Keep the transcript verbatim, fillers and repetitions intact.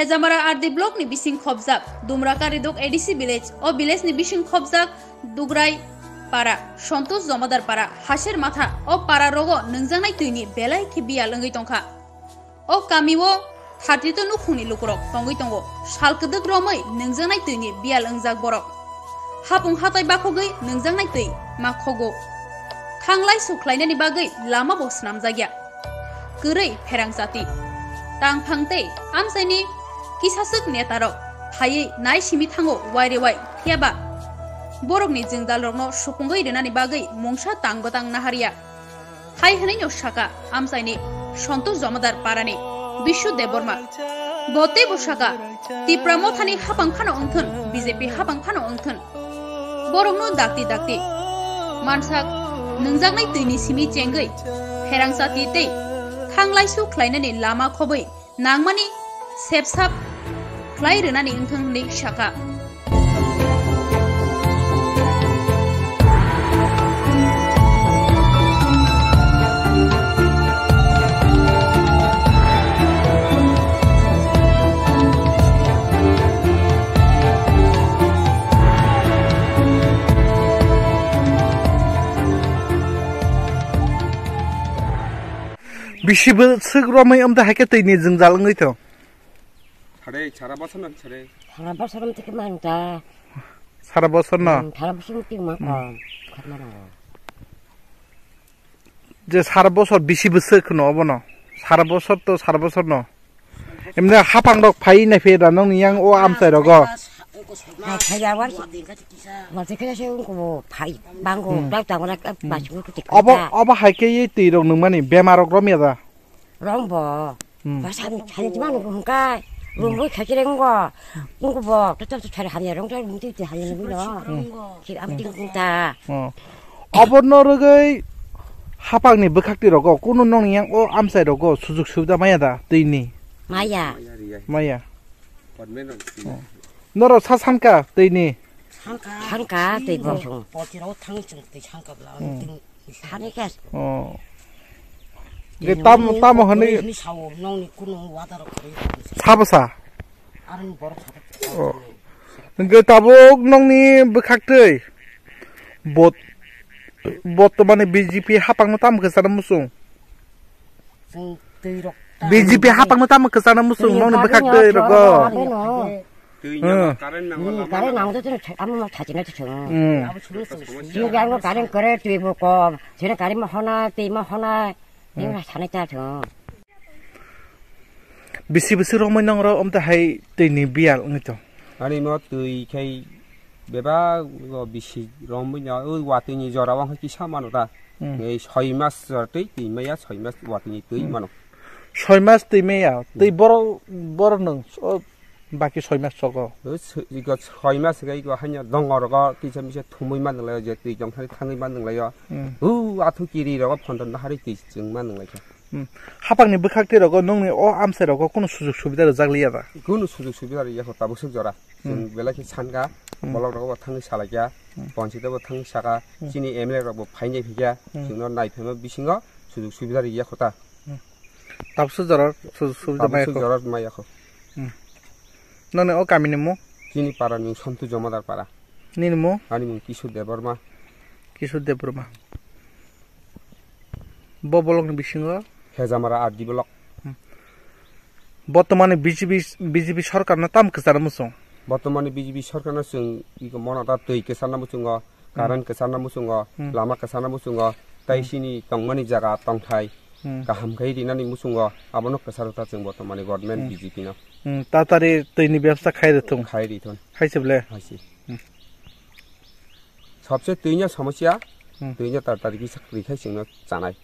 Jamara R D block ni bising khobjak Dumraka Redok A D C village, o village ni bising khobjak Dugrai para, Santosh Jomadar para, Haser Matha, o para rogo nwngjaknai twi ni belai khe biyal wngwi tongkha. O kami o thirty to nukhung ni lukurok tongwi tongo. Sal kwdwk romwi nwngjaknai twi ni biyal wngjak borok. Hapung hatai bakhogwi nwngjaknai twi ma khogo. Thanglai sukhlainani bagwi lama bo swnamjakya. Kwrwi pherang chati. Tangphang tei amchaini kisaswk netarok phaiwi nai simi thango waire wai, phiyaba borokni jwngjalrokno supungwi rwnani bagwi mungsa tang bwtang naharya. Hai hwnwi no saka amchaini Santosh Jomadar parani Bishu Debbarma. Bo teibo saka, Tipra Mothani hapang phano wngthun, B J P hapang phano wngthun. Borokno dakti dakti mansak nwngjaknai twini simi chengwi pherang chati tei thanglaisu khlainani lama khobwi nangmani sepsap khlai rwnani wngthung hwnwi sakha. Bisi bwswk romwi amtwi hai khe twi ni jwngjal wngwi thung. Sare, sara bosor no sare. Sara bosor no tiki mang ta. Sara bosor no? Hmm, sara bosor no tiki mang Hmm. Ko. Khatma rang. Je sara bosor bisi bwswk no obo no. Sara bosor to sara bosor no. Emne hapang rok phai nai phe da nong yang o amchai rogo. Hai, hai, ya, wan. Wan se kaya se ungko bo phai. Bangko, Hmm. dau tango na, Hmm. basi ungko tik Obo, ta. Obo hai khe ye twi rok nung mani bemar rok rom ya da. Rombo. Hmm. Ba sani, sani chuma nunggu hungkai. Hmm. Rombo khachi renggo. Nunggu bo, to to to chari hamya rong chari mungti ti hamya nunggu no. Hmm. Ki am Hmm. ting kung ta. Oh. Abo no rwgwi hapang ni bwkhak ti rogo, kunu nong yang o amchai rogo, sujuk subida maya da, twi ni? Maya. Maya. Government rok twi. Oh. Norok sa sanka, twi ni? Sanka. Sanka, twi bo song. Polti rok thang chung twi sanka bla, Hmm. ting Thani khe. Oh. Ge tam, tamo hwnwi. Hwnwi sao, nongni kunu wada rok kharwi. Sabo sa? Aroni borok sa. Oh. Hwnkhe tabuk nongni bwkhaktwi. Bot-, bottomani B J P hapangno tamo khe sana muchung? Chwng twi rok ta. B J P hapangno tamo khe sana muchung, nongni bwkhaktwi rogo? Twi Hmm. nang, current nang, Hmm, lama current nang. Nang to chwng amo ma thachina to chwng. Hmm. Abo chwng chwng. Chwng yang no current kore twi bo kom. Chwng current ma hona, twi ma hona. Twi Hmm. ma thani ta chwng. Bisi bisi romoi nang ro om ta hai twi ni biyal wngwi to. Ani mo twi khai bebak bo bisi romoi na o watwi ni jora wng kisa mano ta. Hmm. Ei soi mas jora twi, twi maya soi mas watwi ni twi Hmm. mano. Soi mas twi maya, twi Hmm. boro, boro nung, o Baki soi mas chogo. O soi, iko soi mas khe iko haino dongor go kisa misa thumui man nang lai je twi jong thani thangwi man nang lai. Hmm. U athu kiri rogo phondon nahari twi chwng man nang lai kha. Hmm. Hapang ni bwkhak twi rogo nongni o amchai rogo kunu sujug subida rwjak liya da? Kunu sujug subida rwya kho tabuk swk jora. Hmm. Chwng belai khe sanka, Hmm. bolok rogo bo thangwi salai kha, Hmm. ponchito bo thangwi saka, Hmm. chini M L A rok bo phainai phikya, Hmm. chwngno nai phaima bisingo sujug subida rwya kho ta. Hmm. Tabuk swk jora sujug subida Tabuk maya swk kho. Jora maya kho. Hmm. Noni o kami ni mung? Chini para ni mung Santu Jomadar para. Nini mung? Ani mung Kishore Debbarma. Kishore Debbarma. Bo bolok ni bisingo? Hejamara R D block. Hmm. Botomani B J P, B J P sorkar no tam kwchana muchung? Botomani B J P sorkar no chwng iko mono ta twi kwchana muchungo. Current kwchana muchungo, Hmm. lama kwchana muchungo, tei Hmm. chini tongmani jaga tongthai Hmm. kaham khai rinani muchungo, abono kwcharo ta chwng botomani government Hmm. B J P no. Hmm, tatari twi ni bebsa khai rwthung. Khai rithon. Hai se ble? Hai se. Hmm. Sabse twi no somosya, Hmm. twi no tatari kisa kwrwi khai chwngno chanai.